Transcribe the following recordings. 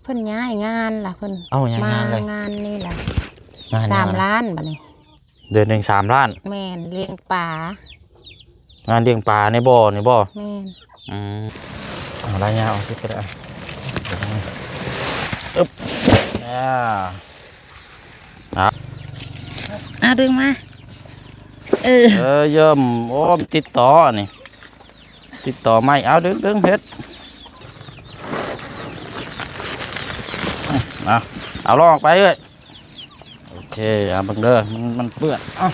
ພິ່ນຍ້າຍງານລະ ເພິ່ນ ເອົ້າ ຍ້າຍງານເລີຍ ມາງານນີ້ລະ ງານຫຍັງ ສາມລ້ານບາດນີ້ ເດືອນໜຶ່ງສາມລ້ານ ແມ່ນ ລ້ຽງປາ ງານລ້ຽງປາໃນບໍ່ນີ້ບໍ່? ແມ່ນ ອືມ ເອົາໄດ້ຍາວເອົາຊິກະໄດ້ ອຶບ ອ່າ ອ່ະ ອ່ະ ດຶງມາ ເອີ ເອີ ເຢີ້ມ ໂອ້ ຕິດຕໍ່ນີ້ ຕິດຕໍ່ໄມ້ ເອົາ ດຶງ ດຶງ ເຮັດ ເອົາ ເອົາລອກອອກໄປເອີຍ ໂອເຄ ເອົາເບິ່ງເດີ ມັນ ມັນເປື້ອນ ເອົາ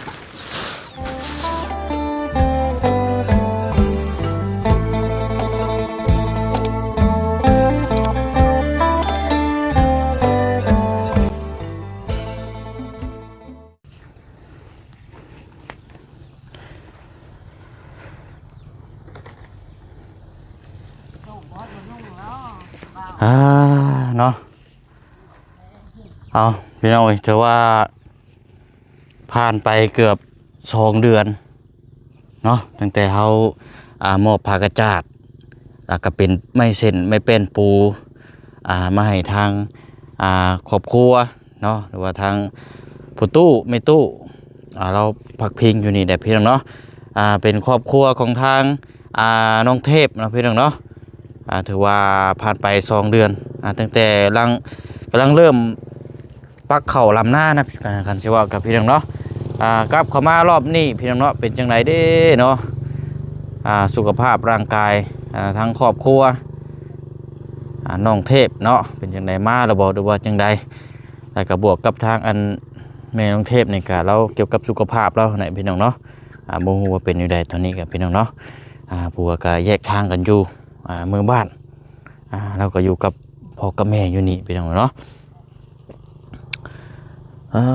ອ່າ ເນາະ ເອົາ ພີ່ນ້ອງເອີຍ ຖືວ່າຜ່ານໄປເກືອບສອງເດືອນເນາະ ຕັ້ງແຕ່ເຮົາ ອ່າ ມອບຜ້າກະຈາດ ແລ້ວກໍເປັນໄມ້ເສັ້ນ ໄມ້ແປ້ນປູ ອ່າ ມາໃຫ້ທາງ ອ່າ ຄອບຄົວເນາະ ຫຼືວ່າທາງພໍ່ຕູ້ແມ່ຕູ້ ອ່າ ລາວພັກພິງຢູ່ນີ້ແຫຼະ ພີ່ນ້ອງເນາະ ອ່າ ເປັນຄອບຄົວຂອງທາງ ອ່າ ນ້ອງເທບເນາະ ພີ່ນ້ອງເນາະ ອ່າ ຖືວ່າຜ່ານໄປສອງເດືອນ ອ່າ ຕັ້ງແຕ່ຫຼັງ ກຳລັງເລີ່ມປັກເຂົ້າລຳນານະ ຄັນຊິເວົ້າກັບ ພີ່ນ້ອງເນາະ ອ່າ ກັບເຂົ້າມາລອບນີ້ ພີ່ນ້ອງເນາະ ເປັນຈັ່ງໃດເດ້ເນາະ ອ່າ ສຸຂະພາບຮ່າງກາຍ ອ່າ ທາງຄອບຄົວ ອ່າ ນ້ອງເທບເນາະ ເປັນຈັ່ງໃດ ມາແລ້ວບໍ່ ຫຼືວ່າຈັ່ງໃດ ແລ້ວກໍບວກກັບທາງອັນແມ່ນ້ອງເທບນີ້ກະ ລາວກ່ຽວກັບສຸຂະພາບລາວຫັ້ນແຫຼະ ພີ່ນ້ອງເນາະ ອ່າ ບໍ່ຮູ້ວ່າເປັນແນວໃດຕອນນີ້ກະ ພີ່ນ້ອງເນາະ ອ່າ ຜົວກະແຍກທາງກັນຢູ່ ອ່າ ເມືອງບ້ານ ອ່າ ລາວກໍຢູ່ກັບພໍ່ກັບແມ່ຢູ່ນີ້ ພີ່ນ້ອງເນາະ ອ່າ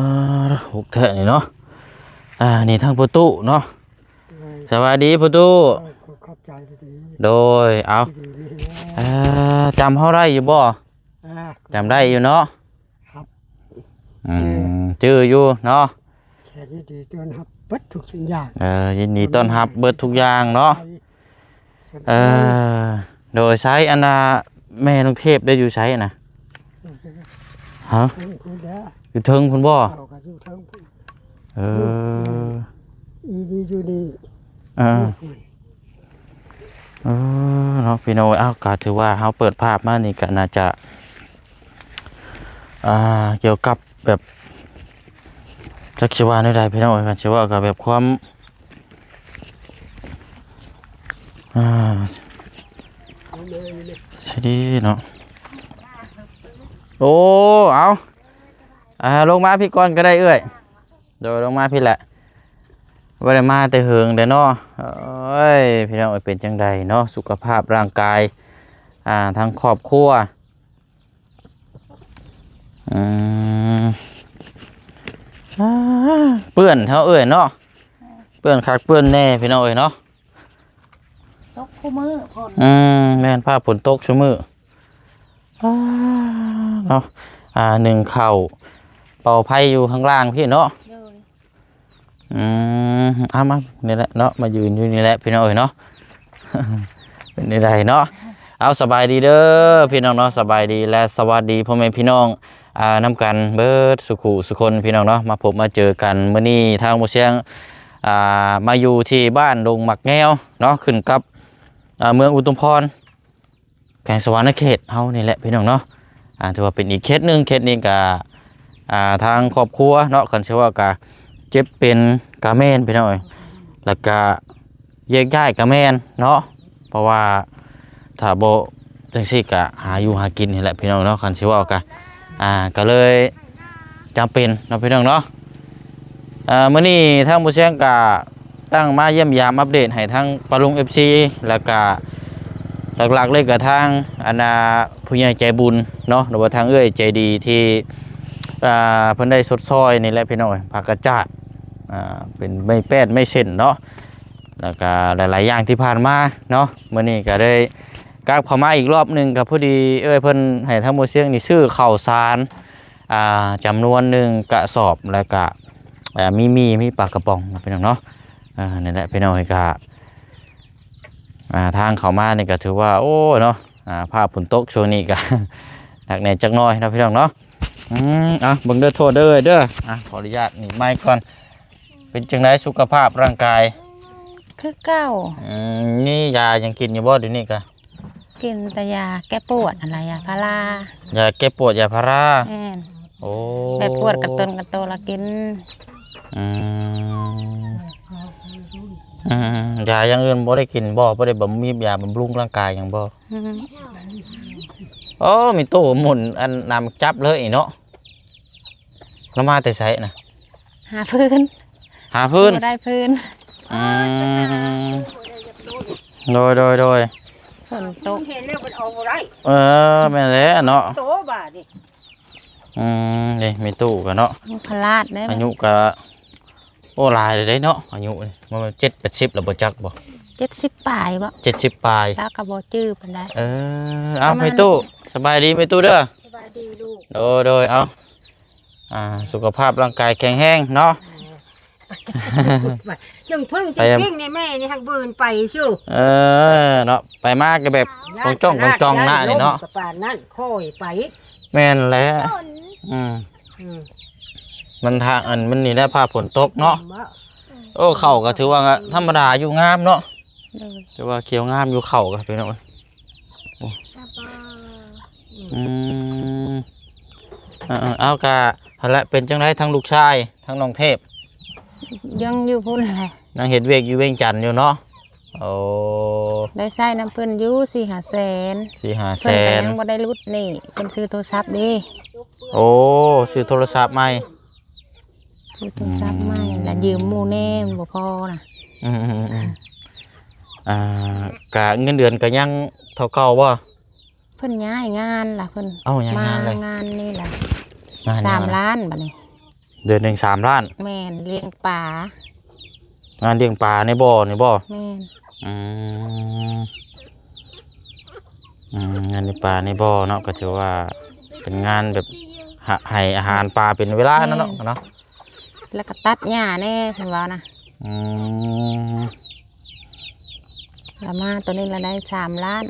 ໂຮກແທ້ນີ້ເນາະ ອ່າ ນີ້ທາງພໍ່ຕູ້ເນາະ ໂດຍ ສະບາຍດີພໍ່ຕູ້ ໂດຍ ຂໍຂອບໃຈດີໆ ໂດຍ ເອົາ ດີໆ ອ່າ ຈຳເຮົາໄດ້ຢູ່ບໍ່? ອ່າ ຈຳໄດ້ຢູ່ເນາະ ຄັບ ອືມ ຈື່ ຈື່ຢູ່ເນາະ ແສນຍິນດີຕ້ອນຮັບເບິດທຸກສິ່ງຢ່າງ ເອີ ຍິນດີຕ້ອນຮັບເບິດທຸກຢ່າງເນາະ ເອີ ໂດຍ ໃສ ອັນນ່າ ແມ່ນ້ອງເທບໄດ້ຢູ່ໃສນະ? ຮະ? ຢູ່ເທິງພຸ້ນບໍ່? ເຂົາກໍຢູ່ເທິງພຸ້ນ ເອີ ອີ່ດີຢູ່ນີ້ ເອີ ເອີ ເນາະ ພີ່ນ້ອງເອີຍ ເອົ້າ ກໍຖືວ່າເຮົາເປີດພາບມານີ້ກໍໜ້າຈະ ອ່າ ກ່ຽວກັບແບບ ຈັກຊິວ່າແນວໃດ ພີ່ນ້ອງເອີຍ ຄັນຊິເວົ້າກໍແບບຄວາມ ອ່າ ສະດີເນາະ ໂອ້ ເອົາ ອ່າ ລົງມາພີ້ກ່ອນກໍໄດ້ເອື້ອຍ ໂດຍ ລົງມາພີ້ແຫຼະ ບໍ່ໄດ້ມາແຕ່ເຫິງເດ້ເນາະ ໂອ້ຍ ພີ່ນ້ອງເອີຍ ເປັນຈັ່ງໃດເນາະ ສຸຂະພາບຮ່າງກາຍ ອ່າ ທາງຄອບຄົວ ອືມ ອ່າ ເປື້ອນເຮົາເອີຍເນາະ ເປື້ອນຄັກເປື້ອນແນ່ ພີ່ນ້ອງເອີຍເນາະ ຕົກຄູ່ມື້ຝົນ ອືມ ແມ່ນ ຟ້າຝົນຕົກຊຸມື້ ອ່າ ເນາະ ອ່າ ໜຶ້ງເຂົ້າ ເປົ່າໄຟຢູ່ຂ້າງລ່າງພີ້ເນາະ ໂດຍ ອືມ ເອົາມານີ້ແຫຼະເນາະ ມາຢືນຢູ່ນີ້ແຫຼະ ພີ່ນ້ອງເອີຍເນາະ ເປັນຈັ່ງໃດເນາະ ເອົາ ສະບາຍດີເດີພີ່ນ້ອງເນາະ ສະບາຍດີ ແລະ ສະຫວັດດີພໍ່ແມ່ພີ່ນ້ອງ ອ່າ ນຳກັນເບິດສູ່ຄູ່ສູ່ຄົນ ພີ່ນ້ອງເນາະ ມາພົບມາເຈີກັນ ມື້ນີ້ທາງບໍ່ຊຽງ ອ່າ ມາຢູ່ທີ່ບ້ານດົງໝາກແງວເນາະ ຂຶ້ນກັບ ອ່າ ເມືອງອຸທຸມພອນ ແຂວງສະຫວັນນະເຂດເຮົານີ້ແຫຼະພີ່ນ້ອງເນາະ ອ່າ ຖືວ່າເປັນອີກເຂດໜຶ່ງ ເຂດນີ້ກະ ອ່າ ທາງຄອບຄົວເນາະ ຄັນຊິເວົ້າກະເຈັບເປັນກະແມ່ນພີ່ນ້ອງເອີຍ ແລ້ວກະແຍກຍ້າຍກະແມ່ນເນາະ ເພາະວ່າຖ້າບໍ່ຈັ່ງຊີ້ກະຫາຢູ່ຫາກິນນີ້ແຫຼະພີ່ນ້ອງເນາະ ຄັນຊິເວົ້າກະ ອ່າ ກະເລີຍ ຈຳເປັນເນາະພີ່ນ້ອງເນາະ ເອີ ມື້ນີ້ທາງບໍ່ຊຽງກະຕັ້ງມາຢ້ຽມຢາມອັບເດດໃຫ້ທາງປ້າລຸງ ເອັຟຊີ ແລ້ວກະຫຼັກໆເລີຍກະທາງອັນນ່າຜູ້ໃຫຍ່ໃຈບຸນເນາະ ຫຼືວ່າທາງເອື້ອຍໃຈດີທີ່ ອ່າ ເພິ່ນໄດ້ຊົດຊ່ອຍນີ້ແຫຼະພີ່ນ້ອງເອີຍ ຜ້າກະຈາດ ອ່າ ເປັນໄມ້ແປ້ນໄມ້ເສັ້ນເນາະ ແລ້ວກະຫຼາຍໆຢ່າງທີ່ຜ່ານມາເນາະ ມື້ນີ້ກະໄດ້ກັບເຂົ້າມາອີກລອບໜຶ່ງ ກະພໍດີເອື້ອຍເພິ່ນໃຫ້ທາງບໍ່ຊຽງນີ້ຊື້ເຂົ້າສານ ອ່າ ຈຳນວນໜຶ່ງກະສອບ ແລ້ວກະ ເອີ ມີໝີ່ ມີປາກະປ໋ອງເນາະພີ່ນ້ອງເນາະ ເອີ ນີ້ແຫຼະພີ່ນ້ອງ ກະ ອ່າ ທາງເຂົ້າມານີ້ກະຖືວ່າ ໂອ້ ເນາະ ອ່າ ຟ້າຝົນຕົກຊ່ວງນີ້ກະ ໜັກແໜ້ຈັກໜ້ອຍເນາະພີ່ນ້ອງເນາະ. ອືມ ເອົາເບິ່ງເດີ ໂທດເດີ ເດີ ອ່ະ ຂໍອະນຸຍາດໜີບໄມກ່ອນ. ເປັນຈັ່ງໃດສຸຂະພາບຮ່າງກາຍ? ຄືເກົ່າ. ອືມ ມີຢາຫຍັງກິນຢູ່ບໍ່ດຽວນີ້ກະ? ກິນແຕ່ຢາແກ້ປວດຫັ້ນລະ ຢາພາລາ. ຢາແກ້ປວດ ຢາພາລາ. ແມ່ນ. ໂອ້ ແບບປວດກະຕົນກະໂຕລະກິນ. ອືມ ອືມ ຢາຢ່າງອື່ນບໍ່ໄດ້ກິນບໍ່? ບໍ່ໄດ້ບຳ ມີຢາບຳລຸງຮ່າງກາຍຫຍັງບໍ່? ອືມ ໂອ້ ມີຕູ້ໝູນອັນນຳຈັບເລີຍເນາະ. ລະມາແຕ່ໃສນະ? ຫາຟືນ. ຫາຟືນ? ບໍ່ໄດ້ຟືນ. ອືມ ໂດຍ ໂດຍ ໂດຍ. ຝົນຕົກ ເຫັນແລ້ວມັນເອົາບໍ່ໄດ້. ເອີ ແມ່ນແຫຼະເນາະ ໂຕບາດນີ້. ອືມ ນີ້ມີຕູ້ກະເນາະ ມັນພະລາດເດ້ ອາຍຸກະ ໂອ້ ຫຼາຍແລ້ວເດ້ເນາະ ອາຍຸນີ້ ມັນເຈັດແປດສິບແລ້ວບໍ່ຈັກບໍ່? ເຈັດສິບປາຍບໍ່? ເຈັດສິບປາຍ ລາວກະບໍ່ຈື່ປານໃດ. ເອີ ເອົາ ປະມານ ແມ່ຕູ້ ສະບາຍດີແມ່ຕູ້ເດີ. ສະບາຍດີລູກ. ໂດຍ ໂດຍ ເອົາ ອ່າ ສຸຂະພາບຮ່າງກາຍແຂງແຮງເນາະ. ຈັ່ງເພິ່ງ ຈັ່ງເພິ່ງນີ້ແມ່ນີ້ຮັກບືນໄປຊູ້. ເອີ ເນາະ ໄປມາກະແບບ ຢ້ານ ກອງຈ້ອງ ຂະໜາດ ກອງຈ້ອງນະນີ້ເນາະ ກະປານນັ້ນຄ່ອຍໄປ. ແມ່ນແຫຼະ. ອືມ ອືມ ມັນທາງອັນມັນນີ້ແຫຼະ ຟ້າຝົນຕົກເນາະ. ໂອ້ ເຂົ້າກະຖືວ່າທຳມະດາຢູ່ ງາມເນາະ. ໂດຍ ຖືວ່າຂຽວງາມຢູ່ເຂົ້າກະພີ່ນ້ອງເອີຍ. ໂອ້ ອືມ ເອີ ເອົາ ກະຫັ້ນແຫຼະ ເປັນຈັ່ງໃດທາງລູກຊາຍ ທາງນ້ອງເທບ? ຍັງຢູ່ພຸ້ນແຫຼະ ຍັງເຮັດວຽກຢູ່ວຽງຈັນຢູ່ເນາະ. ໂອ້ ໄດ້ໃຊ້ນຳເພິ່ນຢູ່ສີ່ຫ້າແສນ. ສີ່ຫ້າແສນ ເພິ່ນກະຍັງບໍ່ໄດ້ຫຼຸດໜີ້ ເພິ່ນຊື້ໂທລະສັບເດ້. ໂອ້ ຊື້ໂທລະສັບໃໝ່. ຊື້ໂທລະສັບໃໝ່ ອືມ ລະຢືມໝູ່ແດ່ ມັນບໍ່ພໍນະ. ອືມ ອ່າ ກະເງິນເດືອນກະຍັງເທົ່າເກົ່າບໍ່? ເພິ່ນຍ້າຍງານລະ ເພິ່ນ ເອົ້າ ຍ້າຍງານເລີຍ ມາງານນີ້ລະ ງານຫຍັງລະ? ສາມລ້ານບາດນີ້. ເດືອນໜຶ່ງສາມລ້ານ? ແມ່ນ ລ້ຽງປາ. ງານລ້ຽງປາໃນບໍ່ນີ້ບໍ່? ແມ່ນ. ອືມ ອືມ ງານລ້ຽງປາໃນບໍ່ເນາະ ກະຖືວ່າເປັນງານແບບ ຫະ ໃຫ້ອາຫານປາເປັນເວລາເນາະ ແມ່ນ ເນາະ. ລະກະຕັດຫຍ້າແດ່ເພິ່ນເວົ້ານະ. ອືມ ລະມາໂຕນີ້ລະໄດ້ສາມລ້ານ.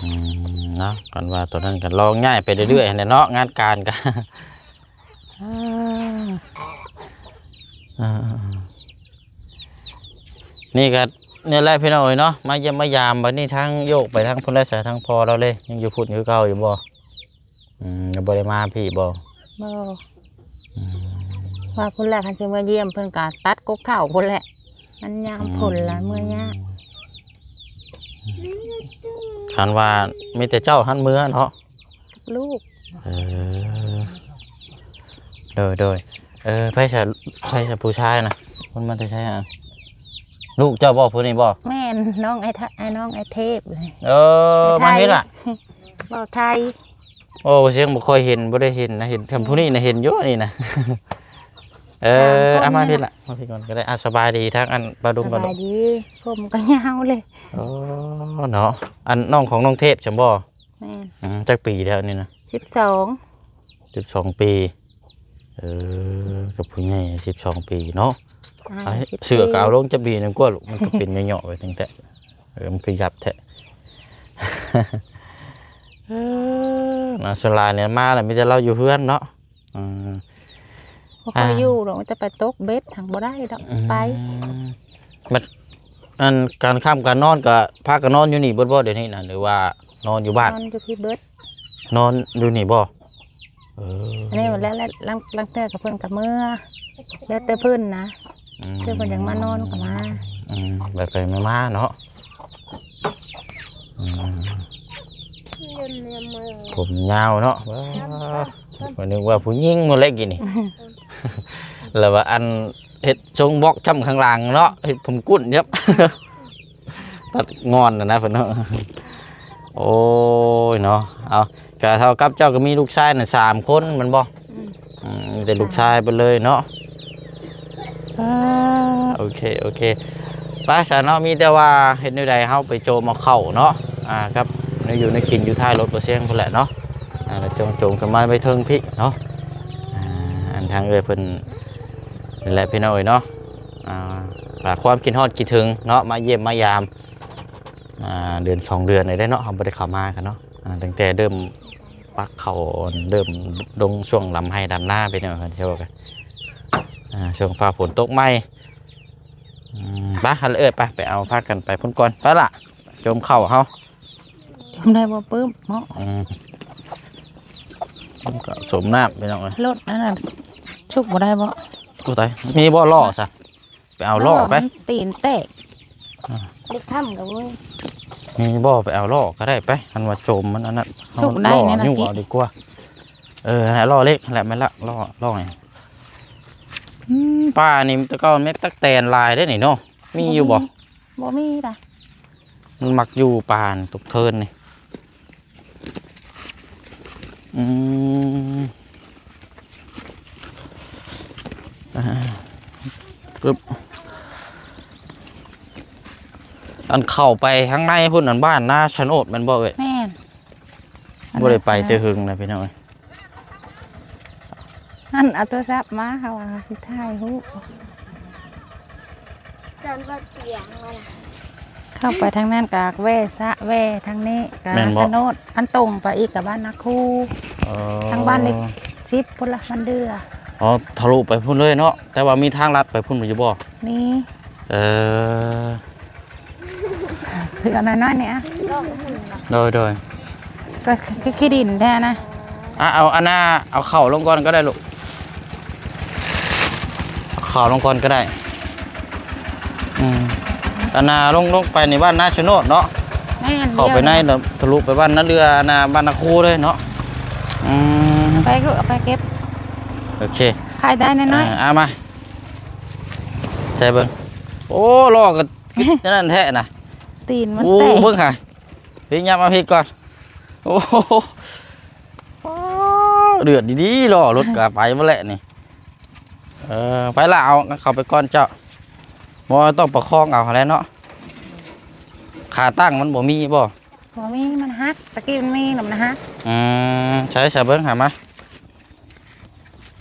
ອືມ ເນາະ ຄັນວ່າໂຕນັ້ນກະລອງຍ້າຍໄປເລື້ອຍໆຫັ້ນແຫຼະເນາະ ງານການກະ ອ່າ ອ່າ ນີ້ກະນີ້ແຫຼະພີ່ນ້ອງເອີຍເນາະ ມາຢ້ຽມມາຢາມ. ບາດນີ້ທາງໂຍກໄປທາງພຸ້ນແລ້ວ ໃສທາງພໍ່ລາວເດ້ ຍັງຢູ່ພຸ້ນຄືເກົ່າຢູ່ບໍ່? ອືມ ຍັງບໍ່ໄດ້ມາພີ້ບໍ່? ບໍ່. ອືມ ວ່າພຸ້ນແຫຼະ ຄັນຊິເມືອຢ້ຽມເພິ່ນກະຕັດກົກເຂົ້າພຸ້ນແຫຼະ ມັນຍາມຝົນລະ ອືມ ເມືອຍາກ. ຄັນວ່າມີແຕ່ເຈົ້າຫັ້ນເມືອເນາະ ກັບລູກ. ເອີ ໂດຍ ໂດຍ. ເອີ ໃຜຊະ ໃຜຊະຜູ້ຊາຍນະ? ເພິ່ນມາແຕ່ໃສອະ? ລູກເຈົ້າບໍ່ຜູ້ນີ້ບໍ່? ແມ່ນ ນ້ອງໄອ້ທະ ໄອ້ນ້ອງໄອ້ເທບ. ເອີ ມາພີ້ລະ ເວົ້າໄທ. ໂອ້ ສຽງບໍ່ຄ່ອຍເຫັນ ບໍ່ໄດ້ເຫັນນະ ເຫັນ ອືມ ຜູ້ນີ້ນະ ເຫັນຢູ່ນີ້ນະ. ເອີ ສາມຄົນ ເອົາມາພີ້ລະ ມາພີ້ກ່ອນກະໄດ້. ອ່າ ສະບາຍດີທາງອັນປາດຸງກ່ອນ. ສະບາຍດີ. ຜົມກະຍາວເລີຍ. ໂອ້ ເນາະ ອັນນ້ອງຂອງນ້ອງເທບຊັ້ນບໍ່? ແມ່ນ. ອືມ ຈັກປີແລ້ວນີ້ນະ? ສິບສອງ. ສິບສອງປີ. ເອີ ກະຜູ້ໃຫຍ່ສິບສອງປີເນາະ. ອ່າ ສິບ ເສື້ອກະເອົາລົງຈະບີໜຶ່ງກວ່າລູກ ມັນກະເປັນເຍາະໆໄປຕັ້ງແຕ່ ເອີ ມັນຄືຫຍັບແທ້. ເອີ ມາສ່ວນຫຼາຍນີ້ມາລະມີແຕ່ລາວຢູ່ເຮືອນເນາະ. ອືມ ບໍ່ຄ່ອຍ ອ່າ ຢູ່ດອກ ມີແຕ່ໄປຕົກເບັດ ຫາບໍ່ໄດ້ດອກ. ອືມ ໄປ ບັດ ອັນການຄ່ຳການນອນກະພາກັນນອນຢູ່ນີ້ເບິດບໍ່ດຽວນີ້ນະ ຫຼືວ່ານອນຢູ່ບ້ານ? ນອນຢູ່ພີ້ເບິດ. ນອນຢູ່ນີ້ບໍ່? ເອີ ອັນນີ້ມັນແລ້ວ ແລ້ວ ລາງ ລາງເທື່ອກະເພິ່ນກະເມືອ ແລ້ວແຕ່ເພິ່ນນະ. ອືມ ເພິ່ນຢາກມານອນກະມາ. ອືມ ໄປໆມາໆເນາະ. ອືມ ຜົມຍາວເນາະ. ວ້າ ຂ້ອຍນຶກວ່າຜູ້ຍິງໝົດແລ້ວກີ້ນີ້. ແລ້ວວ່າອັນເຮັດຊົງບລັອກຈ້ຳຂ້າງຫຼັງເນາະ ເຮັດຜົມກຸ້ນ ເຢັບ ຕັດງ່ອນນະເພິ່ນເນາະ. ໂອ້ຍເນາະ ເອົາ ກະເທົ່າກັບເຈົ້າກະມີລູກຊາຍນະສາມຄົນແມ່ນບໍ່? ອືມ ອືມ ມີແຕ່ລູກຊາຍເບິດເລີຍເນາະ. ອ່າ ໂອເຄ ໂອເຄ ໄປຊະເນາະ ມີແຕ່ວ່າເຮັດແນວໃດເຮົາໄປໂຈມເອົາເຂົ້າເນາະ ອ່າ ກັບແນວຢູ່ແນວກິນຢູ່ທ້າຍລົດບໍ່ຊຽງພຸ້ນແຫຼະເນາະ. ອ່າ ແລ້ວໂຈມ ໂຈມຂຶ້ນມາໄວ້ເທິງພີ້ເນາະ. ອ່າ ອັນທາງເອື້ອຍເພິ່ນນີ້ແຫຼະພີ່ນ້ອງເອີຍເນາະ ອ່າ ຝາກຄວາມຄິດຮອດຄິດເຖິງເນາະ ມາຢ້ຽມມາຢາມ ອ່າ ເດືອນສອງເດືອນນີ້ແຫຼະເນາະ ເຮົາບໍ່ໄດ້ເຂົ້າມາກັນເນາະ. ອ່າ ຕັ້ງແຕ່ເລີ່ມ ປັກເຂົ້າເລີ່ມລົງຊ່ວງດຳໄຮ່ດຳນາ ພີ່ນ້ອງເອີຍ ເຈົ້າວ່າກັນ ອ່າ ຊ່ວງຟ້າຝົນຕົກໃໝ່. ອືມ ໄປ ຫັ້ນເອີຍ ໄປ ໄປເອົາ ພາກັນໄປພຸ້ນກ່ອນ ໄປລະ ຈົ່ມເຂົ້າເຮົາ ຈົ່ມໄດ້ບໍ່ປຶ້ມເນາະ? ອືມ ມັນກໍສົມນ້ຳ ພີ່ນ້ອງເອີຍ ລົດນັ້ນນະ ຊຸກບໍ່ໄດ້ບໍ່? ຜູ້ໃດ ມີບໍ່ລໍ້ຊະ? ໄປເອົາລໍ້ໄປ ມັນຕີນແຕກ ອ່າ ເລັກຄ້ຳກໍບໍ່ມີ ມີບໍ່? ໄປເອົາລໍ້ກໍໄດ້ໄປ ຄັນວ່າໂຈມມັນອັນນັ້ນ ສຸກໄດ້ ເຮົາ ແນວນັ້ນ ຍໍ້ ຕິ ເອົາດີກວ່າ ເອີ ຫັ້ນແຫຼະ ລໍ້ເລັກຫັ້ນແຫຼະ ແມ່ນລະ ລໍ້ ລໍ້ນີ້ ອືມ ປ່ານີ້ແຕ່ເກົ່າແມ່ນຕັກແຕນຫຼາຍເດ້ນີ້ເນາະ ມີຢູ່ບໍ່? ບໍ່ມີ ບໍ່ມີດະ ມັນມັກຢູ່ປ່າຕົກເທີນນີ້ ອືມ ອ່າ ປຶບ ອັນເຂົ້າໄປທາງໃນພຸ້ນ ອັນບ້ານນາຊະໂນດແມ່ນບໍ່ເອີຍ? ແມ່ນ ບໍ່ໄດ້ໄປແຕ່ເຫິງແລ້ວ ພີ່ນ້ອງເອີຍ. ຫັ້ນເອົາໂທລະສັບມາ ເຂົາວ່າເຂົາຊິຖ່າຍຮູບ ຈອນບໍ່ຕຽງວ່າລະ ເຂົ້າໄປທາງນັ້ນກະແວ່ຊະ ແວ່ທາງນີ້ກະ ແມ່ນບໍ່? ຊະໂນດ ອັນຕົງໄປອີກກະບ້ານນາຄູ ເອີ ທາງບ້ານເລັກສິບພຸ້ນລະ ບ້ານເດືອ ອໍ ທະລຸໄປພຸ້ນເລີຍເນາະ ແຕ່ວ່າມີທາງລັດໄປພຸ້ນຢູ່ບໍ່? ມີ ເອີ ຖືເອົານ້ອຍໆນີ້ອະ ໂດຍໆ ກໍຄື ຄືຂີ້ດິນແທ້ນະ ອ່ະ ເອົາອັນນ່າ ເອົາເຂົ້າລົງກ່ອນກໍໄດ້ລູກ ເອົາເຂົ້າລົງກ່ອນກໍໄດ້ ອືມ ອັນນ່າ ລົງ ລົງໄປໃນບ້ານນາຊະໂນດເນາະ ແມ່ນ ເຂົ້າໄປໃນ ແລ້ວທະລຸໄປບ້ານນາເຫຼືອ ອັນນ່າ ບ້ານນາຄູເລີຍເນາະ ອືມ ໄປ ເອົາໄປເກັບ ໂອເຄ ຂາຍໄດ້ນ້ອຍໆ ເອີ ເອົາມາ ໃສ່ເບິ່ງ ໂອ້ ລໍ້ກໍຕິດອັນນັ້ນແທ້ນະ ຕີນມັນແຕກ ໂອ້ ເບິ່ງຫາ ພີ່ ຫຍັບມາພີ້ກ່ອນ ໂອ້ ເດືອດດີໆ ລໍ້ລົດກໍໄປໝົດແຫຼະນີ້ ເອີ ໄປລະ ເອົາເຂົ້າໄປກ່ອນເຈົ້າ ບໍ່ ຕ້ອງປະຄອງເອົາຫັ້ນແຫຼະເນາະ ຂາຕັ້ງມັນບໍ່ມີບໍ່? ບໍ່ມີ ມັນຫັກ ຕະກີ້ມັນມີ ແລ້ວມັນຫັກ ອືມ ໃຊ້ ໃຊ້ເບິ່ງ ຫາມາ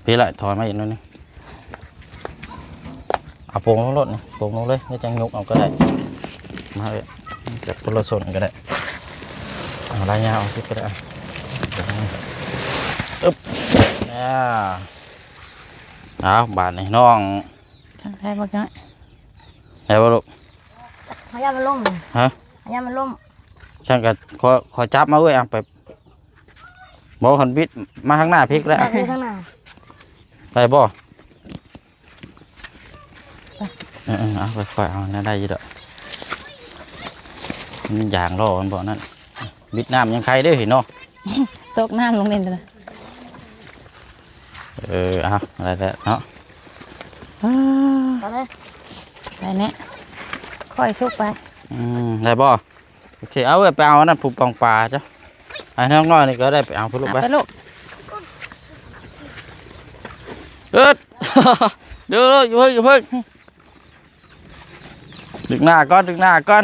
ພີ້ລະ ຖອຍມາອີກໜ້ອຍໜຶ່ງ ເອົາໂປ່ງລົງໂລດນີ້ ໂປ່ງລົງເລີຍ ແລ້ວຈັ່ງຍົກເອົາກໍໄດ້ ມາເອີຍ ຈັບຄົນລະສົ້ນກໍໄດ້ ເອົາລາຍຍາວເອົາຊິກໍໄດ້ ອຶບ ອ່າ ເອົາບາດນີ້ນ້ອງ ທາງໄດ້ບໍ່? ໄດ້ບໍ່ລູກ? ເຮົາຢ້ານມັນລົ້ມ ຮະ? ເຮົາຢ້ານມັນລົ້ມ ຊັ້ນກໍຂໍ ຂໍຈັບມາເອີຍ ເອົາໄປ ບໍ່ ຄັນບິດມາທາງໜ້າພີ້ແລ້ວ ເອີ ທາງໜ້າ ໄດ້ບໍ່? ເອີໆ ເອົາ ຄ່ອຍໆ ເອົາ ໄດ້ຢູ່ດອກ ມັນຢາງລໍ້ມັນບໍ່ນັ້ນ ບິດນ້ຳຍັງໄຄເດ້ເຫັນເນາະ ຕົກນ້ຳລົງເຫຼັ້ນ ເອີ ເອົາ ໄດ້ແລ້ວເນາະ ໄປເລີຍ ໄປແນ່ ຄ່ອຍຊຸກໄປ ອືມ ໄດ້ບໍ່? ໂອເຄ ເອົາເອີຍ ໄປເອົາອັນນັ້ນ ຜູ້ປ່ອງປາເຈົ້າ ໃຫ້ນ້ອງນ້ອຍນີ້ກໍໄດ້ໄປເອົາພຸ້ນລູກ ໄປ ໄປລູກ ເອີດ ເດີ ເດີ ຢ່າເພິ່ງ ຢ່າເພິ່ງ ດຶງໜ້າກ່ອນ ດຶງໜ້າກ່ອນ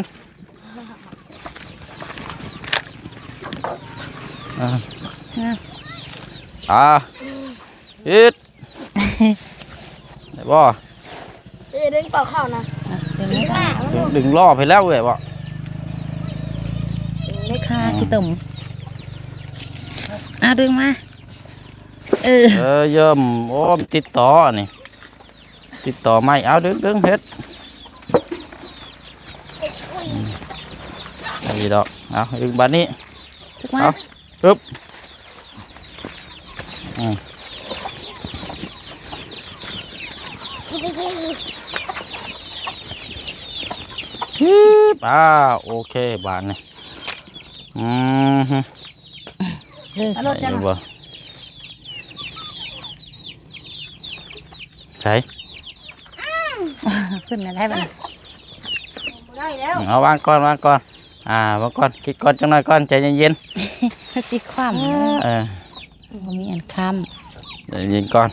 ອ່າ ອ່າ ອ່າ ອິດ ໄດ້ບໍ່? ເອີ ດຶງເປົ່າເຂົ້ານະ ອ່ະ ດຶງ ດຶງ ດຶງລໍ້ໄປແລ້ວເອີຍບໍ່? ເອີ ຄາ ອືມ ຂີ້ຕົມ ອ່ະ ດຶງມາ ເອີ ເອີ ເຢີ້ມ ໂອ້ ຕິດຕໍ່ນີ້ ຕິດຕໍ່ໄມ້ ເອົາ ດຶງ ດຶງ ເຮັດ ອືມ ດີດອກ ເອົາ ດຶງບາດນີ້ ເອົາ ຮຶບ ອືມ ຮຶບ ອ່າ ໂອເຄ ບາດນີ້ ອືມ ເອີ ເອົາລົດ ໄດ້ຢູ່ບໍ່? ໃສ ຂຶ້ນໄດ້ບັດນີ້ ບໍ່ໄດ້ແລ້ວ ເອົາວາງກ່ອນ ວາງກ່ອນ ອ່າ ວາງກ່ອນ ຄິດກ່ອນຈັກໜ້ອຍກ່ອນ ໃຈເຢັນໆ ຊິຄວ່ຳ ເອີ ບໍ່ມີອັນຄ້ຳ ໃຈເຢັນກ່ອນ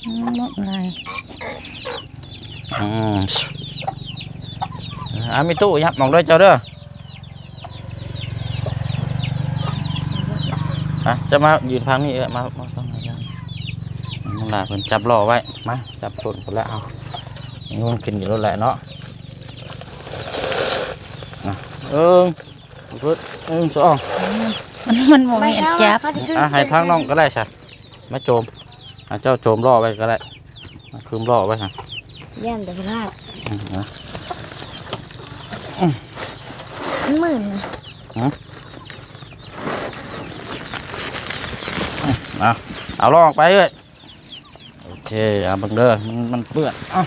ອືມ ໝົດລາຍ ອືມ ອ່າ ມີຕູ້ຫຍັບອອກເດີເຈົ້າເດີ ອ່ະ ຈະມາຢືນທາງນີ້ ເອີ ມາ ມາທາງນີ້ ນ້ອງຫຼ້າເພິ່ນຈັບລໍ້ໄວ້ ມາ ຈັບສົ້ນພຸ້ນແຫຼະ ເອົາ ງຸ້ມຂຶ້ນຢູ່ໂລດແຫຼະເນາະ ອ່ະ ເອີ ເພິ່ນ ໜຶ່ງ ສອງ ອືມ ມັນ ມັນບໍ່ແມ່ນຈັບ. ອ່ະ ໃຫ້ທາງນ້ອງກໍໄດ້ຊະ ມາໂຈມ ອ່ະ ເຈົ້າໂຈມລໍ້ໄວ້ກໍໄດ້ ມາຄຶມລໍ້ໄວ້ຫັ້ນ ຢ້ານແຕ່ພະລາດ. ອືມ ມັນມື່ນນະ. ອືມ ເອົາ ເອົາລໍ້ອອກໄປເອີຍ. ໂອເຄ ເອົາເບິ່ງເດີ ມັນ ມັນເປື້ອນ. ເອົາ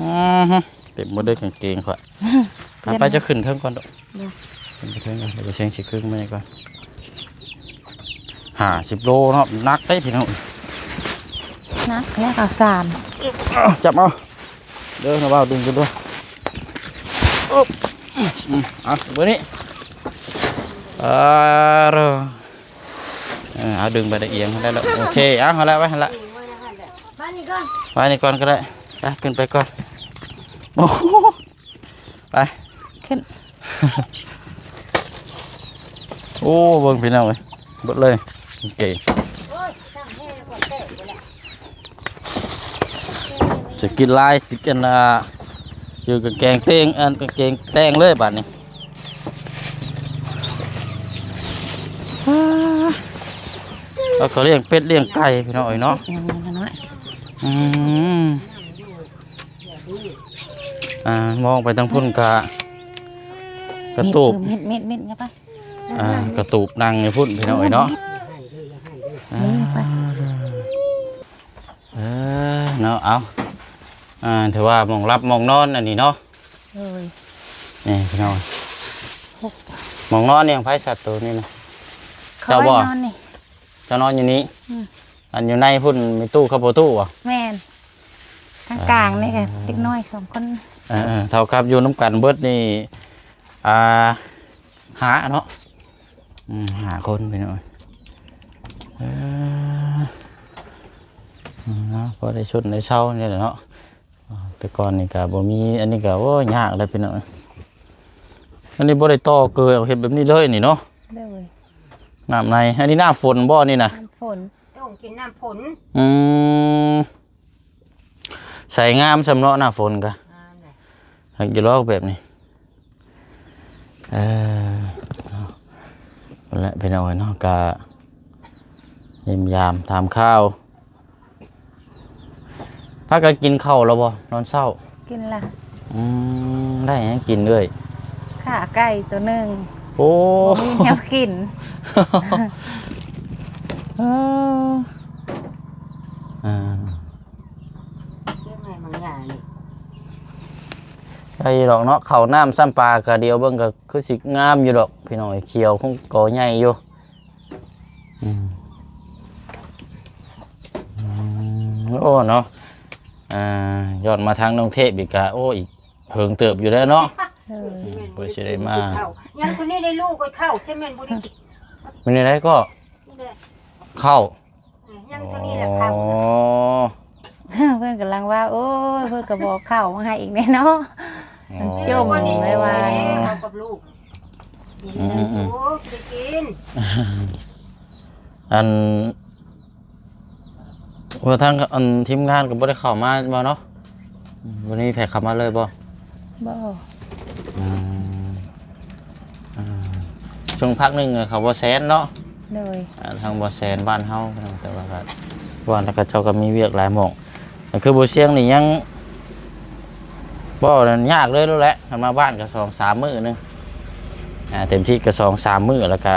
ອືຮຶ ເຕັມໝົດເດີກາງເກງຂ້ອຍ. ເອົາໄປ ເຈົ້າຂຶ້ນເທິງກ່ອນເດີ ຂຶ້ນໄປເທິງກ່ອນ ດຽວເຊງຊິຄຶງມານີ້ກ່ອນ. ຫ້າສິບໂລເນາະ ໜັກເດ້ພີ່ນ້ອງ ໜັກແທ້ ເອົາສາມ ເອົາ ຈັບເອົາເດີ ນະບ່າວ ດຶງຂຶ້ນເດີ. ອຶບ ອືມ ເອົາ ເບິ່ງນີ້ ເອີ ເອີ ເອົາ ດຶງໄປໄດ້ ອຽງໄດ້ແລ້ວ. ໂອເຄ ເອົາ ຫັ້ນລະ ໄວ້ຫັ້ນລະ ໄວ້ນີ້ກ່ອນ ໄວ້ນີ້ກ່ອນກໍໄດ້. ໄປ ຂຶ້ນໄປກ່ອນ ໂອ້ໂຫ ໄປ ຂຶ້ນ. ໂອ້ ເບິ່ງພີ່ນ້ອງເອີຍ ເບິດເລີຍກາງເກງ. ຊິກິນລາຍ ຊິກິນ ອ່າ ຊື້ກາງເກງເຕ່ງ ອັນ ກາງເກງແຕ່ງເລີຍບາດນີ້. ອ່າ ເຂົາກໍລ້ຽງເປັດລ້ຽງໄກ່ພີ່ນ້ອງເອີຍເນາະ. ອືມ ອ່າ ມອງໄປທາງພຸ້ນກະ ກະຕູບ ເມັດໆໆ ເຂົ້າໄປ ອ່າ ກະຕູບນັ່ງຢູ່ພຸ້ນພີ່ນ້ອງເອີຍເນາະ. ເອີ ເນາະ ເອົາ ອ່າ ຖືວ່າໝ່ອງຫຼັບໝ່ອງນອນອັນນີ້ເນາະ. ໂດຍ ນີ້ພີ່ນ້ອງ ໝ່ອງນອນນີ້ຂອງໃຜສັດໂຕນີ້ນະ? ເຈົ້າບໍ່? ເຈົ້ານອນຢູ່ນີ້. ອືມ ອັນຢູ່ໃນພຸ້ນມີຕູ້ ເຂົາບໍ່ຕູ້ບໍ່? ແມ່ນ ທາງກາງນີ້ກະເດັກນ້ອຍສອງຄົນ. ເອີໆ ເທົ່າກັບຢູ່ນຳກັນເບິດນີ້ ອ່າ ຫ້າເນາະ. ອືມ ຫ້າຄົນພີ່ນ້ອງ. ເອີ ເນາະ ພໍໄດ້ຊົນໄດ້ເຊົານີ້ແຫຼະເນາະ. ແຕ່ກ່ອນນີ້ກະບໍ່ມີ ອັນນີ້ກະ ໂອ້ຍ ຍາກເລີຍພີ່ນ້ອງ. ອັນນີ້ບໍ່ໄດ້ຕໍ່ເກີ ເຮັດແບບນີ້ເລີຍນີ້ເນາະ. ໂດຍ ນ້ຳໃນ ອັນນີ້ໜ້າຝົນບໍ່ນີ້ນະ? ນ້ຳຝົນ ຕ້ອງກິນນ້ຳຝົນ. ອືມ ໃສ່ງາມສ່ຳເນາະ ໜ້າຝົນກະ ງາມແຫຼະ ຮັກຢູ່ດອກແບບນີ້. ເອີ ເນາະ ນັ້ນແຫຼະພີ່ນ້ອງເອີຍເນາະ ກະຢ້ຽມຢາມຖາມຂ່າວ. ພາກັນກິນເຂົ້າແລ້ວບໍ່ ຕອນເຊົ້າ? ກິນລະ. ອືມ ໄດ້ຫຍັງກິນເອີຍ? ຂ້າໄກ່ໂຕໜຶ່ງ. ໂອ້ ບໍ່ມີແນວກິນ. ເອີ ອ່າ ເກັບໃຫ້ບາງຢ່າງນີ້ ໄດ້ດອກເນາະ. ເຂົ້ານ້ຳຊ້ຳປາກະດຽວເບິ່ງກະຄືຊິງາມຢູ່ດອກພີ່ນ້ອງເອີຍ ຂຽວຄົງກໍໃຫຍ່ຢູ່. ອືມ ອືມ ໂອ້ ເນາະ ອ່າ ຍ້ອນມາທາງນ້ອງເທບອີກກະ ໂອ້ ອີກເຫິງເຕີບຢູ່ແລ້ວເນາະ. ເອີ ເພື່ອຊິໄດ້ມາ ຍັງເທົ່ານີ້ໄດ້ລູກກໍເຂົ້າ ຈະແມ່ນບໍ່ໄດ້ກິນ. ເປັນຈັ່ງໃດກໍ ນີ້ແຫຼະ ເຂົ້າ ຍັງເທົ່ານີ້ແຫຼະ ອໍ ເຂົ້າ. ເພິ່ນກຳລັງວ່າ ໂອ້ຍ ເພິ່ນກໍບໍ່ເຂົ້າມາໃຫ້ອີກແນ່ເນາະ. ອໍ ຈົມໄວ້ວ່າ ເອົາກັບລູກ ອືມໆ ກິນໄດ້ສຸກ ໄດ້ກິນ. ອັນ ວ່າທາງ ອັນ ທີມງານກໍບໍ່ໄດ້ເຂົ້າມາແມ່ນບໍ່ເນາະ? ອືມ ບໍ່ໄດ້ມີໃຜເຂົ້າມາເລີຍບໍ່? ບໍ່. ອືມ ອ່າ ຊ່ວງພັກໜຶ່ງເຂົາບໍ່ແຊນເນາະ. ໂດຍ ອ່າ ທາງບໍ່ແຊນບ້ານເຮົາ ແຕ່ວ່າກໍ ວ່າແລ້ວເຂົາເຈົ້າກໍມີວຽກຫຼາຍໝ່ອງ. ກໍຄືບໍ່ຊຽງນີ້ຍັງ ບໍ່ນັ້ນຍາກເລີຍໂລດແຫຼະ ຄັນມາບ້ານກໍສອງສາມມື້ໜຶ່ງ ອ່າ ເຕັມທີ່ກໍສອງສາມມື້ ແລ້ວກໍ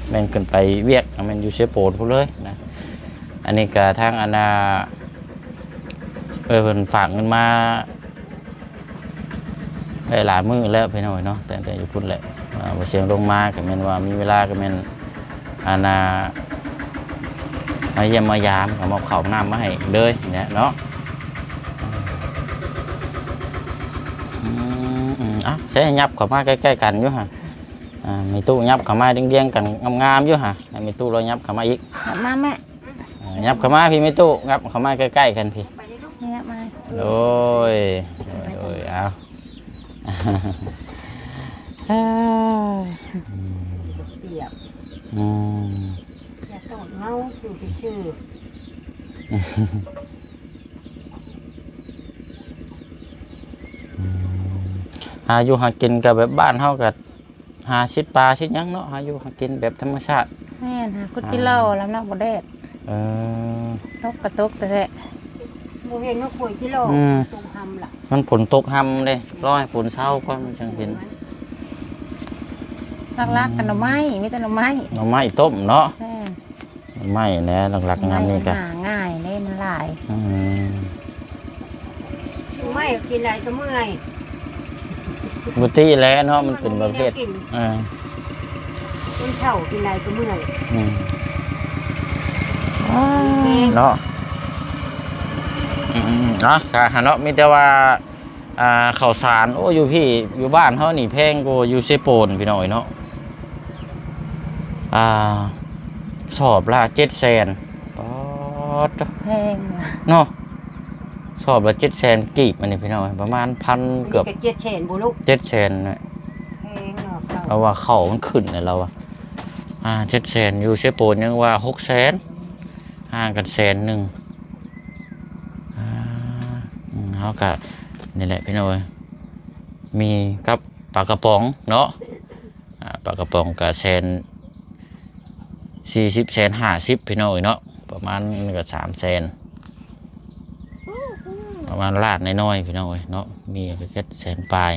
ແມ່ນຂຶ້ນໄປວຽກ ແມ່ນຢູ່ເຊໂປນພຸ້ນເລີຍນະ. ອັນນີ້ກໍທາງອັນນ່າ ເອີ ເພິ່ນຝາກເງິນມາ ໄດ້ຫຼາຍມື້ແລ້ວພີ່ນ້ອງເນາະ ແຕ່ ແຕ່ຢູ່ພຸ້ນແຫຼະ. ອ່າ ບໍ່ຊຽງລົງມາກໍແມ່ນວ່າມີເວລາກໍແມ່ນ ອັນນ່າ ມາຢ້ຽມມາຢາມ ກໍມອບເຂົ້ານ້ຳມາໃຫ້ເລີຍແຫຼະເນາະ. ອືມ ອືມ ເອົ້າ ໃຊ້ຫຍັບເຂົ້າມາໃກ້ໆກັນຢູ່ຫະ. ອ່າ ແມ່ຕູ້ຫຍັບເຂົ້າມາດຽງໆກັນງາມໆຢູ່ຫະ. ໃຫ້ແມ່ຕູ້ລາວຫຍັບເຂົ້າມາອີກ ຫຍັບມາແມ່. ອ່າ ຫຍັບເຂົ້າມາພີ້ແມ່ຕູ້ ຫຍັບເຂົ້າມາໃກ້ໆກັນພີ້ ຫຍັບມາ. ໂດຍ ໂດຍ ໂດຍ ເອົາ ປຽບ ອືມ ຢ່າໂຕດເງົາຢູ່ຊື່ໆ. ອືມ ຫາຢູ່ຫາກິນກໍແບບບ້ານເຮົາກໍ ຫາຊິດປາຊິດຫຍັງເນາະ ຫາຢູ່ຫາກິນແບບທຳມະຊາດ. ແມ່ນ ຫາຂຸດ ອ່າ ຈິໂລລຳເນາະ ບໍ່ແດດ. ເອີ ຕົກກໍຕົກແທ້ໆ. ບໍ່ເຫັນວ່າຂົວຈິໂລ ອືມ ຕົກຮຳລະ ມັນຝົນຕົກຮຳເດ້ ລໍໃຫ້ຝົນເຊົາກ່ອນມັນຈັ່ງເຫັນ. ຫຼັກໆກໍໜໍ່ໄມ້ ມີແຕ່ໜໍ່ໄມ້ ໜໍ່ໄມ້ຕົ້ມເນາະ. ແມ່ນ ໜໍ່ໄມ້ແຫຼະ ຫຼັກໆຍາມນີ້ກໍຫາງ່າຍເດ້ ມັນຫຼາຍ. ອືມ ໜໍ່ໄມ້ກິນຫຼາຍກໍເມື່ອຍ. ປົກກະຕິແຫຼະເນາະ ມັນເປັນປະເພດ ມັນກິນ ເອີ ຄົນເຖົ້າກິນຫຼາຍກໍເມື່ອຍ. ອືມ ເນາະ ອືມ ເນາະ ກະຫັ້ນເນາະ ມີແຕ່ວ່າ ອ່າ ເຂົ້າສານ ໂອ້ ຢູ່ພີ້ ຢູ່ບ້ານເຮົານີ້ແພງກວ່າຢູ່ເຊໂປນ ພີ່ນ້ອງເອີຍເນາະ. ອ່າ ສອບລະເຈັດແສນ. ປາດ ແພງເນາະ ສອບລະເຈັດແສນກີບ ອັນນີ້ ພີ່ນ້ອງເອີຍ ປະມານພັນ ອັນນີ້ ເກືອບ ກໍເຈັດແສນບໍ່ລູກ? ເຈັດແສນນະ. ແພງເນາະ ເຂົາ ລາວວ່າເຂົ້າມັນຂຶ້ນແລ້ວ ລາວວ່າ ອ່າ ເຈັດແສນ ຢູ່ເຊໂປນຍັງວ່າຫົກແສນ ຫ່າງກັນແສນໜຶ່ງ. ອ່າ ອືມ ເຮົາກະ ນີ້ແຫຼະ ພີ່ນ້ອງເອີຍ ມີກັບປາກະປ໋ອງເນາະ. ອ່າ ປາກະປ໋ອງກະແສນສີ່ສິບ ແສນຫ້າສິບ ພີ່ນ້ອງເອີຍເນາະ ປະມານນີ້ກະສາມແສນ ປະມານລ້ານນ້ອຍໆ ພີ່ນ້ອງເອີຍເນາະ ມີແຕ່ເຈັດແສນປາຍ.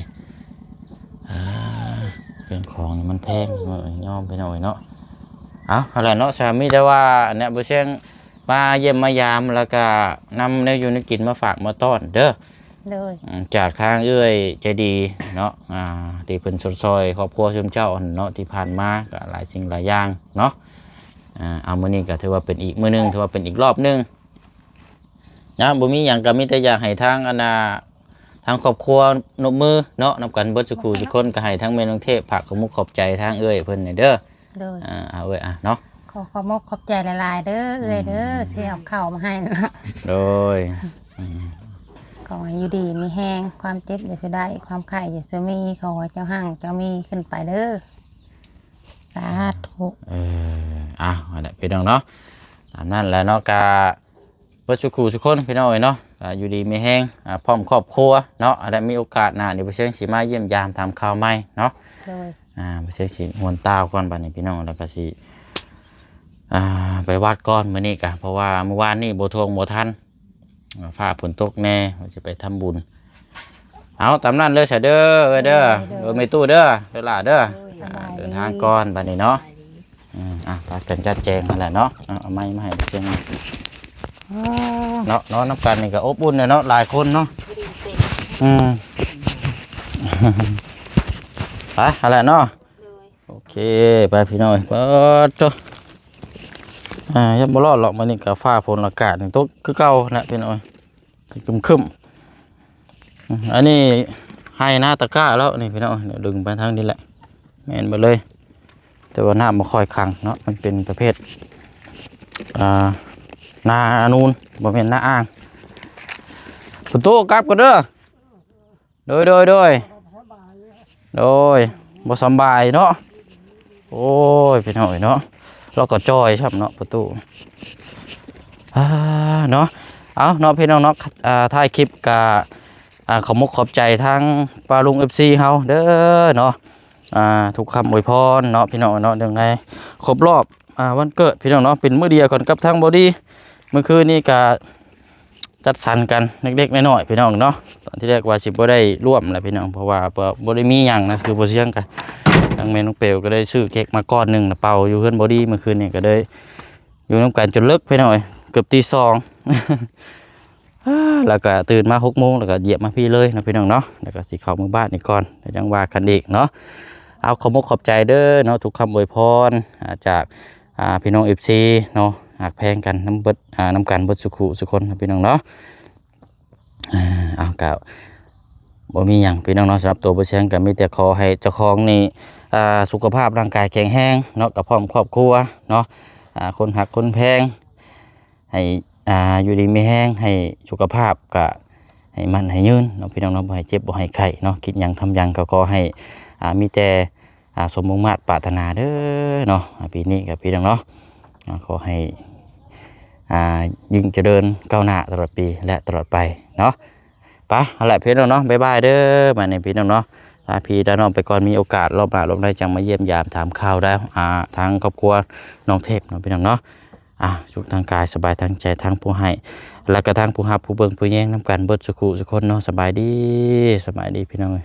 ອ່າ ເຄື່ອງຂອງນີ້ມັນແພງ ຍອມ ພີ່ນ້ອງເອີຍເນາະ. ເອົາ ຫັ້ນແຫຼະເນາະ ສາມີ ແຕ່ວ່າອັນເນີ້ຍ ບໍ່ແຊງ ມາຢ້ຽມມາຢາມ ແລ້ວກະນຳແນວຢູ່ແນວກິນມາຝາກມາຕ້ອນເດີ. ໂດຍ ອືມ ຈາກທາງເອື້ອຍໃຈດີເນາະ ອ່າ ທີ່ເພິ່ນຊົດຊ່ອຍຄອບຄົວຊຸມເຈົ້າຫັ້ນເນາະ ທີ່ຜ່ານມາກະຫຼາຍສິ່ງຫຼາຍຢ່າງເນາະ. ອ່າ ເອົາ ມື້ນີ້ກະຖືວ່າເປັນອີກມື້ໜຶ່ງ ຖືວ່າເປັນອີກລອບໜຶ່ງນະ. ບໍ່ມີຫຍັງ ກະມີແຕ່ຢາກໃຫ້ທາງ ອັນນ່າ ທາງຄອບຄົວນົບມືເນາະ ນຳກັນເບິດສູ່ຄູ່ສູ່ຄົນ ກະໃຫ້ທາງແມ່ນ້ອງເທບຝາກຂອບມຸກຂອບໃຈທາງເອື້ອຍເພິ່ນແດ່ເດີ. ໂດຍ ອ່າ ເອົາເອື້ອຍ ອ່ະເນາະ ຂໍຂອບມຸກຂອບໃຈຫຼາຍໆເດີ ເອື້ອຍເດີ ອືມ ທີ່ເອົາເຂົ້າມາໃຫ້ເນາະ. ໂດຍ ອືມ ຂໍໃຫ້ຢູ່ດີມີແຮງ ຄວາມເຈັບຢ່າສູ່ໄດ້ ຄວາມໄຂ້ຢ່າສູ່ມີ ຂໍໃຫ້ເຈົ້າຮັ່ງເຈົ້າມີຂຶ້ນໄປເດີ ສາທຸ. ເອີ ເອົາ ຫັ້ນແຫຼະ ພີ່ນ້ອງເນາະ ຕາມນັ້ນແຫຼະເນາະ ກະ ເບິດສູ່ຄູ່ສູ່ຄົນ ພີ່ນ້ອງເອີຍເນາະ ກະຢູ່ດີມີແຮງ ອ່າ ພ້ອມຄອບຄົວເນາະ ແລະ ມີໂອກາດໜ້ານີ້ ບໍ່ເຊີງຊິມາຢ້ຽມຢາມຖາມຂ່າວໃໝ່ເນາະ. ໂດຍ ອ່າ ບໍ່ເຊີງຊິຫວນຕາວກ່ອນບາດນີ້ ພີ່ນ້ອງ ແລ້ວກະຊິ ອ່າ ໄປວັດກ່ອນມື້ນີ້ກະ ເພາະວ່າມື້ວານນີ້ບໍ່ທ່ວງບໍ່ທັນ ອ່າ ຟ້າຝົນຕົກແດ່ ວ່າຊິໄປທຳບຸນ. ເອົາ ຕາມນັ້ນເດີຊະເດີ ເອື້ອຍເດີ ໂດຍ ໂດຍ ແມ່ຕູ້ເດີ ເດີຫຼ້າເດີ ໂດຍ ອ່າ ສະບາຍດີ ເດີນທາງກ່ອນບາດນີ້ເນາະ. ສະບາຍດີ ອືມ ອ່ະ ພາກັນຈັດແຈງຫັ້ນແຫຼະເນາະ. ເອົາ ເອົາໄມມາໃຫ້ເຊີງ ອໍ ເນາະ ນອນນຳກັນນີ້ກໍອົບອຸ່ນແຫຼະເນາະ ຫຼາຍຄົນເນາະ. ອືມ ໄປຫັ້ນແຫຼະເນາະ. ໂດຍ ໂອເຄ ໄປພີ່ນ້ອງເອີຍ ປາດໂທ້ ອ່າ ຍັງບໍ່ລອດຫຼອກ ມື້ນີ້ກໍຟ້າຝົນອາກາດນີ້ຕົກຄືເກົ່າແຫຼະພີ່ນ້ອງເອີຍ ຄຶ້ມໆ. ອືມ ອັນນີ້ໄຮ່ນາຕະກ້າແລ້ວນີ້ພີ່ນ້ອງ ເດີນດຶງໄປທາງນີ້ແຫຼະ ແມ່ນເບິດເລີຍ ແຕ່ວ່ານ້ຳບໍ່ຄ່ອຍຂັງເນາະ ມັນເປັນປະເພດ ອ່າ ນາອານູນ ບໍ່ແມ່ນນາອ່າງ. ປະຕູ ກັບກ່ອນເດີ. ໂດຍ ໂດຍ ໂດຍ ໂດຍ ບໍ່ສຳບາຍເນາະ. ໂອ້ຍ ພີ່ນ້ອງເອີຍເນາະ ລາວກໍຈ່ອຍຊ້ຳເນາະ ປະຕູ ອ່າ ເນາະ. ເອົາເນາະ ພີ່ນ້ອງເນາະ ອ່າ ທ້າຍຄລິບກະ ອ່າ ຂອບມຸກຂອບໃຈທາງປ້າລຸງ ເອັຟຊີ ເຮົາເດີເນາະ. ອ່າ ທຸກຄຳອວຍພອນເນາະ ພີ່ນ້ອງເນາະ ເນື່ອງໃນຄົບຮອບ ອ່າ ວັນເກີດ ພີ່ນ້ອງເນາະ ເປັນມື້ດຽວກັນກັບທາງເບົາດີ. ມື້ຄືນນີ້ກະ ຈັດສັນກັນເລັກໆນ້ອຍໆ ພີ່ນ້ອງເນາະ. ຕອນທີແລກວ່າຊິບໍ່ໄດ້ຮ່ວມແຫຼະພີ່ນ້ອງ ເພາະວ່າບໍ່ ບໍ່ໄດ້ມີຫຍັງນະ ຄືບໍ່ສຽງກະ ທາງແມ່ນ້ອງເປວກໍໄດ້ຊື້ເຄັກມາກ້ອນໜຶ່ງນະ ເປົ່າຢູ່ເຮືອນເບົາດີ. ມື້ຄືນນີ້ກໍໄດ້ຢູ່ນຳກັນຈົນເລິກພີ່ນ້ອງເອີຍ ເກືອບຕີສອງ ແລ້ວກໍຕື່ນມາຫົກໂມງ ແລ້ວກໍຢຽບມາພີ້ເລີຍເນາະ ພີ່ນ້ອງເນາະ. ແລ້ວກໍຊິເຂົ້າເມືອບ້ານນີ້ກ່ອນ ແລ້ວຈັ່ງວ່າກັນອີກເນາະ. ເອົາ ຂອບມຸກຂອບໃຈເດີເນາະ ທຸກຄຳອວຍພອນ ອ່າ ຈາກ ອ່າ ພີ່ນ້ອງ ເອັຟຊີ ເນາະ ຮັກແພງກັນນຳເບິດ ອ່າ ນຳກັນເບິດສູ່ຄູ່ສູ່ຄົນເນາະ ພີ່ນ້ອງເນາະ. ເອົາ ກໍບໍ່ມີຫຍັງ ພີ່ນ້ອງເນາະ ສຳລັບຕົວບໍ່ແຊງກໍມີແຕ່ຂໍໃຫ້ເຈົ້າຂອງນີ້ ອ່າ ສຸຂະພາບຮ່າງກາຍແຂງແຮງເນາະ ກໍພ້ອມຄອບຄົວເນາະ ອ່າ ຄົນຮັກຄົນແພງ ໃຫ້ ອ່າ ຢູ່ດີມີແຮງ ໃຫ້ສຸຂະພາບກະໃຫ້ໝັ້ນໃຫ້ຍືນເນາະ ພີ່ນ້ອງເນາະ ບໍ່ໃຫ້ເຈັບບໍ່ໃຫ້ໄຂ້ເນາະ. ຄິດຫຍັງທຳຫຍັງກໍຂໍໃຫ້ ອ່າ ມີແຕ່ ອ່າ ສົມມຸ່ງມາດປາດຖະໜາເດີເນາະ. ອ່າ ປີນີ້ກໍພີ່ນ້ອງເນາະ ອ່າ ຂໍໃຫ້ ອ່າ ຍິ່ງຈະເລີນກ້າວໜ້າຕະຫຼອດປີ ແລະ ຕະຫຼອດໄປເນາະ. ໄປ ຫັ້ນແຫຼະ ພີ່ນ້ອງເນາະ ບາຍບາຍເດີ ບາດນີ້ ພີ່ນ້ອງເນາະ. ລາພີ່ລານ້ອງໄປກ່ອນ ມີໂອກາດລອບໜ້າລອບໃນຈັ່ງມາຢ້ຽມຢາມຖາມຂ່າວແລ້ວ ອ່າ ທາງຄອບຄົວນ້ອງເທບເນາະ ພີ່ນ້ອງເນາະ. ອ່າ ສຸກທາງກາຍ ສະບາຍທາງໃຈ ທັງຜູ້ໃຫ້ ແລະກະທັງຜູ້ຮັບຜູ້ເບິ່ງຜູ້ແຍງນຳກັນເບິດສຸຂູສຸຄົນເນາະ. ສະບາຍດີ ສະບາຍດີພີ່ນ້ອງເອີຍ.